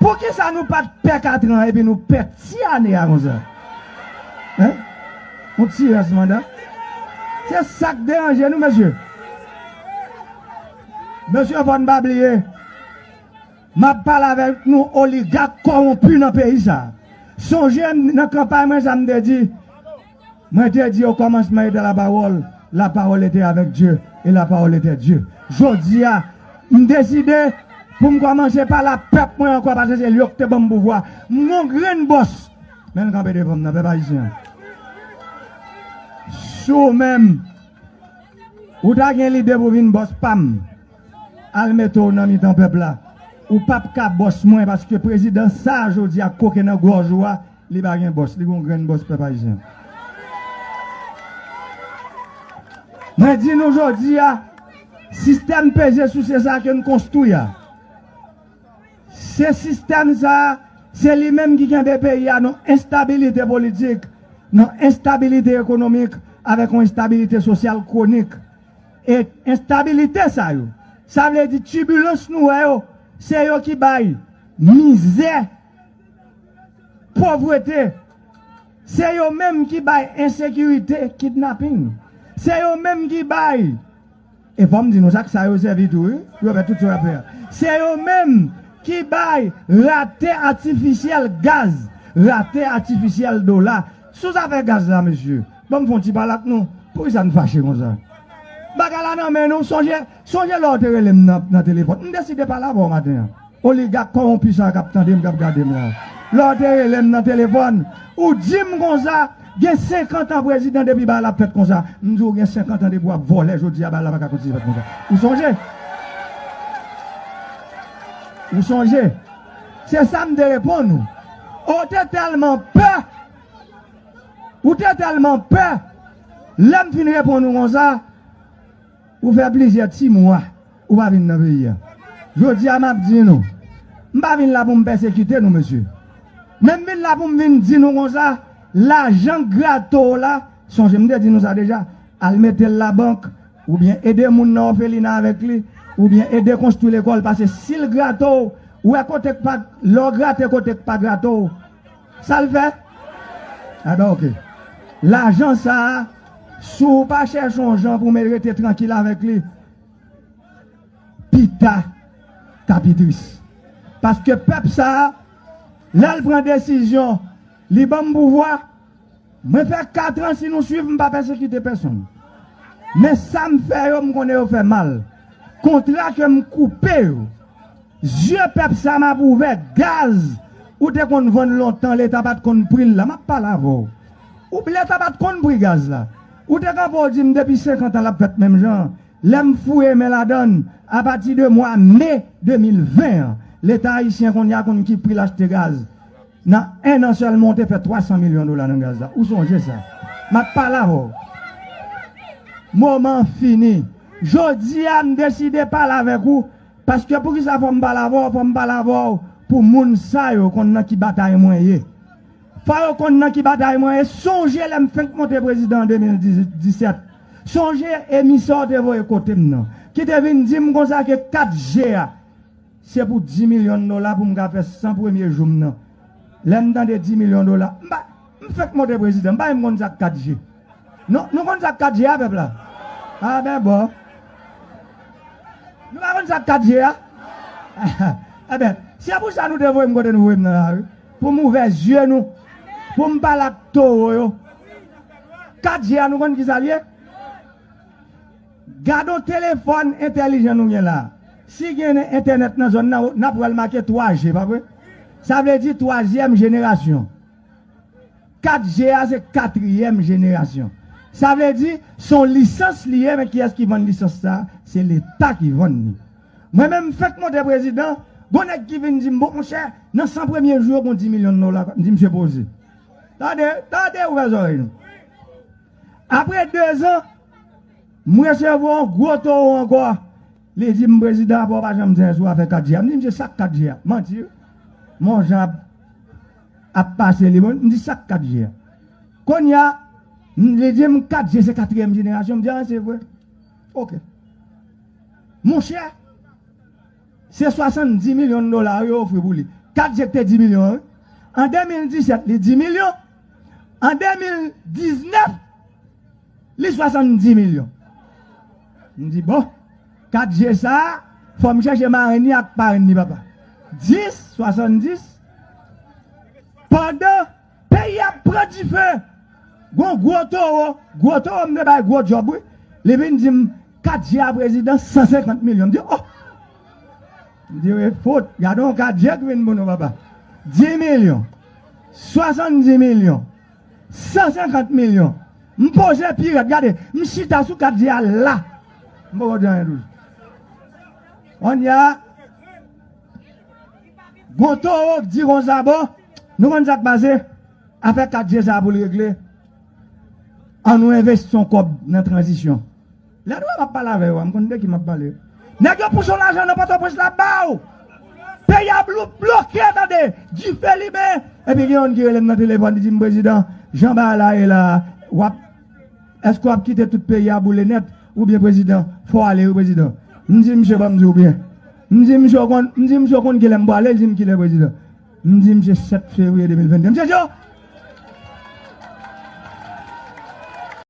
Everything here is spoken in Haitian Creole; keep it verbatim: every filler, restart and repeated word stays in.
Poukisa nou pa t pè katran epi nou pè ti ane a konsa? Hein? Yon ti rans manda. Se sa k deranje nou, mesye. Mesye, fò n pa bliye, m ap pale avèk nou oligak kòwonpi nan peyi sa. Sonje m nan kanpay mwen sa m te di. Mwen te di, au commencement était la parole, la parole était avec Dieu, et la parole était Dieu. Jodi a, m deside pou m kòmanse pale ak pèp mwen ankò, paske se li yo ki te ban m pouvwa. M gon grenn bòs. Men l kanpe devan m nan, pèp ayisyen. Si w menm, ou ta gen lide pou vin bòs pa m, al mete w nan mitan pèp la. Ou p ap ka bòs mwen, paske prezidan sa a jodi a koke nan gòj ou a, li pa gen bòs, li gon grenn bòs pèp ayisyen. Mwen di nou jodi a, sistèm peze souse sa ke n konstwi a, se sistèm sa a, se li menm ki kenbe peyi a nan enstabilite politik, nan enstabilite ekonomik, avèk yon enstabilite sosyal kwonik. E enstabilite sa yo, sa vle di tibilans nou wè yo, se yo ki bay mizè, povrete. Se yo menm ki bay ensekirite, kidnaping. Se yo menm ki bay, e fò m di nou sa, sa yo sèvi tou, wi, pou yo fè tout sa yo ap fè a. Se yo menm ki bay rate atifisyèl gaz, rate atifisyèl dola. Sou zafè gaz la, mesye, ban m fè yon ti pale ak nou. Poukisa n fache konsa? Bagay la nan men nou. Sonje, sonje lè w te rele m nan, nan telefòn. M deside pale avè w maten an. Oligak kòwonpi sa k ap tande m, k ap gade m la. Lè w te rele m nan telefòn, ou di m konsa, gen senkant an prezidan depi bagay la ap fèt konsa. M di w gen senkant an depi w ap vòlè, jodi a bagay la pa ka kontinye fèt konsa. Ou sonje? Ou sonje? Se sa m te reponn ou. Ou te tèlman pè. Ou te tèlman pè. Lè m fin reponn ou konsa, ou fè plizyè ti mwa, ou pa vin nan peyi a. Jodi a, m ap di nou, m pa vin la pou m pèsekite nou, mesye. Men m vin la pou m vin di nou konsa, lajan grato w la, sonje m te di nou sa deja, al mete l labank, oubyen ede moun nan òfelina avèk li, oubyen ede konstwi lekòl, paske si l grato w, ou wè kote k pa, lè w grate kote k pa grato w, sa l fè? Enben, oke. Lajan sa a, si w pa chèche yon jan pou w rete trankil avèk li, pita, ta pi tris. Paske pèp sa a, lè l pran desizyon, li ban m pouvwa, mwen fè kat an, si nou swiv, m pa pèsekite pèsonn. Men sa m fè yo, m konnen yo fè mal. Kontra ke m koupe yo, zye pèp sa m ap ouvè, gaz ou te konn vann lontan, Leta pa t konn pri l la, m ap pale avè w. Ou, Leta pa t konn pri gaz la. Ou te kanpe w di m depi senkant an l ap fèt menm jan an. Lè m foure men ladann, apati de mwa me de mil ven an, Leta ayisyen kounye a konn ki pri l achte gaz. Nan en an sèlman, w te fè twa san milyon dola nan gaz la. Ou sonje sa? M ap pale avè w. Moman an fini. Jodi a, m deside pale avèk ou. Paske poukisa fò m pale avè w? Fò m pale avè w pou moun sa yo konn nan ki batay mwen ye. Fò yo konn nan ki batay mwen ye. Sonje lè m fenk monte prezidan an de mil disèt. Sonje emisè w te voye kote m nan, ki te vin di m konsa ke kat G a, se pou dis milyon dola pou m ka fè san premye jou m nan. Lè m tande dis milyon dola, m pa, m fenk monte prezidan, m pa menm konn sa k kat G. Non, nou konn sa k kat G a, pèp la? A ben bon. Nou pa konn sa k kat G a? Enben, se pou sa nou te voye m kote nou voye m nan la, wi. Pou m ouvè zye nou. Pou m pale ak towo yo. Kat G a, nou konn ki sa l ye? Gade yon telefòn entèlijan nou gen la. Si gen entènèt nan zòn nan, n ap wè l make twa G, pa vre? Sa vle di twazyèm jenerasyon. Kat G a se katriyèm jenerasyon. Sa vle di, se yon lisans li ye, men kiyès ki vann lisans sa a? Se Leta ki vann li. Mwen menm, m fenk monte prezidan, gon nèg ki vin di m, bon, monchè, nan san premye jou yo, gon dis milyon dola. M di, misye poze. Tande, tande, ouvè zòrèy nou. Apre dezan, m resevwa yon gwo towo ankò. Li di m, prezidan, apa w pa janm di anyen sou afè kat G a? M di, misye, sa k kat G a? Manti, wi. Men yon jan ap, ap pase li, bon, m di, sa k kat G a? Kounye a, m, li di m, kat G se katriyèm jenerasyon. M di, a, se vre. Oke. Monchè, se swasanndis milyon dola yo ofri pou li. Kat G te di milyon an, wi. An de mil disèt, li di milyon. An de mil diznèf, li swasanndis milyon. M di, bon, kat G sa a, fò m chèche marenn li ak parenn li, papa. Dis, swasanndis, pandan peyi a ap pran dife, gon gwo towo, gwo towo m te bay gwo djòb, wi. Li vin di m, kat G a prezidan, san senkant milyon. M di, oh! M di, wi, fout, gade yon kat G ki vin pou nou, papa. Dis milyon, swasanndis milyon, san senkant milyon. M poze pi rèd, gade, m chita sou kat G a la. M poko di anyen toujou. Kounye a, gon towo k di konsa, bon, nou konn sa k pase? Afè kat G sa a pou l regle, ann nou envesti yon kòb nan tranzisyon. Lè nou wè m ap pale avè yo a, m konn de ki m ap pale. Nèg yo pouse yon lajan nan Pòtoprens la ba w. Peyi a blo-, bloke, tande. Dife limen. Epi gen youn ki rele m nan telefòn, li di m, prezidan, jan bagay la ye la, w ap, èske w ap kite tout peyi a boule nèt? Oubyen, prezidan, fò w ale, wi, prezidan. M di misye, ban m di w byen. M di misye, w konn, m di misye, w konn kilè m prale? Li di m kilè, prezidan. M di misye, sèt fevriye de mil venn de. Misye di, oh,